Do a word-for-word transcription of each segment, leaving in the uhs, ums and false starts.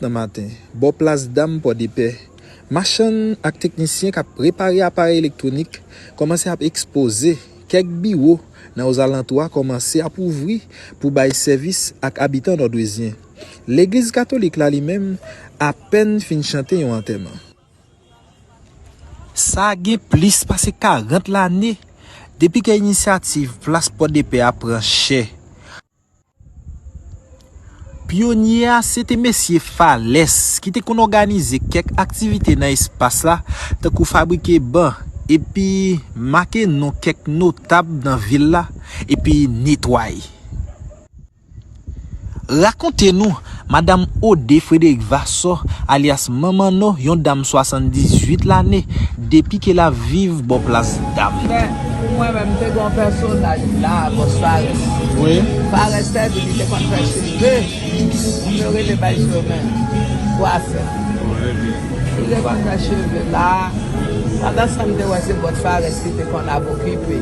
nan maten, bò Plas Dam Pòdepè, machann ak teknisyen k ap repare aparèy elektwonik kòmanse ap ekspoze. Kèk biwo nan ozalantwo a kòmanse ap ouvri pou bay sèvis ak abitan nòdwezyen. Legliz katolik la, li menm, apèn fin chante yon antèman. Sa gen plis pase karant lane depi ke inisyativ Plas Pòdepè a pran chè. Pyonye a se te mesye Falès ki te konn òganize kèk aktivite nan espas la, tankou fabrike ban, epi make non kèk notab nan vil la, epi netwaye. Rakonte nou, Madanm Ode Frédéric Vassor, alyas Manman No, yon dam swasanndizuit lane, depi ke l ap viv bò Plas Dam. Men, pou mwen menm, te gen yon pèsonaj la, bòs Farès. Wi. Farès, sètadi, li te konn fè cheve. Moun yo rele bay Somen, kwafè. Li te konn fè cheve la. Pandan sa, m te wè se bòs Farès ki te konn ap okipe.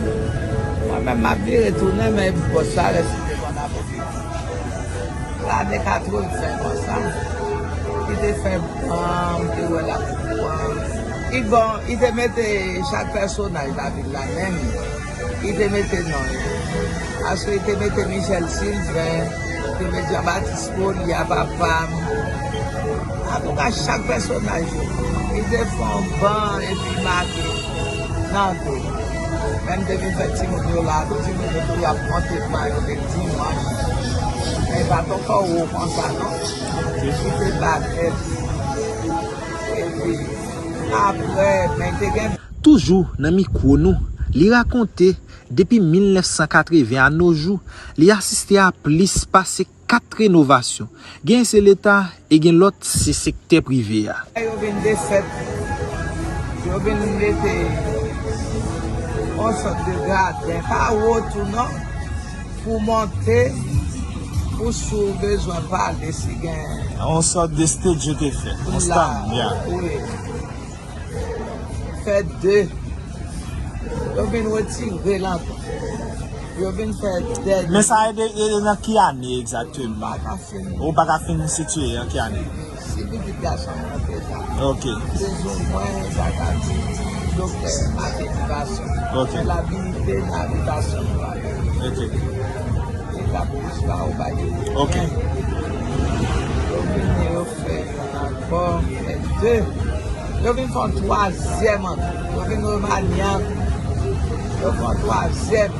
Mwen menm, m ap vire tounen, men bòs Farès ki te konn ap okipe. Lane katreven konsa, li te fè ban, m te wè l ap ban. Li ban, li te mete chak pèsonaj lavil la menm, li te mete non yo. Paske li te mete Michel Sylvain, li te mete Jean Baptiste Polia, papa m. Antouka, chak pèsonaj yo, li te fè yon ban epi make nan do. Menm te vin fè timoun yo la, tou timoun yo tou y ap monte ban yo de dimanch. Men pa t ankò wo konsa non. Li te ba tèt. Epi, apre, men te gen. Toujou nan mikwo nou, li rakonte, depi mil nèf san katreven a no jou, li asiste a plis pase kat renovasyon. Gen se Leta e gen lòt se sektè prive a. Yo vin defèt, yo vin mete yon sòt de graden, pa wo tou non, pou monte, pou si w bezwen pale si gen. Yon sòt de stage yo te fè, yon stand, yeah. Wi. Fè de. Yo vin retire l ankò. Yo vin fè dènye. Men sa e de, e nan ki ane egzakteman? Pa ka fini. Ou pa ka fin sitiye an ki ane? Si pitit gason mwen te la. Ok. Plizoumwen, sa ka di, doktè, ak edikasyon. Ok. Fè l abilite nan abitasyon nou la. Ok. Li ka plis pa ou bay. Ok. Yo vini, yo fè. Bon, de. Yo vin fè yon twazyèm ankò. Yo vin remanye ankò. Yo fè yon twazyèm.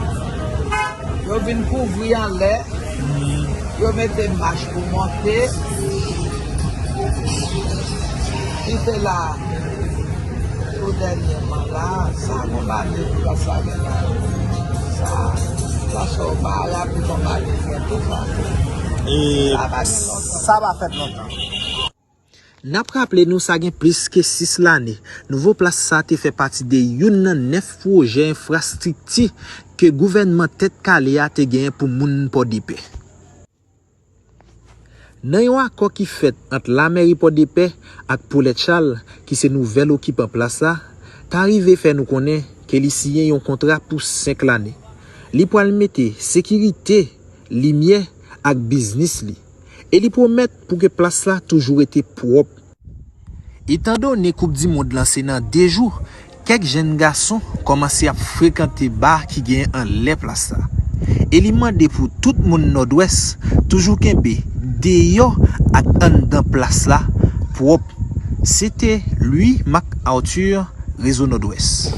Yo vin kouvri anlè. Yo mete mach pou monte. Ki te la. Tou dènyèman la, sa konpani pou sa gen la. Sa, sa so pa rapi konpani gen tou sa. E sa pa gen lontan. Sa pa fèt lontan. N ap raple nou sa gen plis ke sis lane, nouvo plas sa te fè pati de youn nan nèf pwojè enfrastrikti ke gouvènman Tèt Kale a te genyen pou moun Pòdepè. Nan yon akò ki fèt ant lamèri Pòdepè ak Paulette Charles, ki se nouvèl okipan plas la, ta rive fè nou konnen ke li siyen yon kontra pou senk lane. Li pral mete sekirite, limyè ak biznis li. E li pwomèt pou ke plas la toujou rete pwòp. Etandone Koup di Mond lan se nan de jou, kèk jèn gason kòmanse ap frekante ba ki genyen anlè plas la. E li mande pou tout moun Nòdwès toujou kenbe deyò ak anndan plas la pwòp. Se te Louis Marc Arthur, Rezo Nòdwès.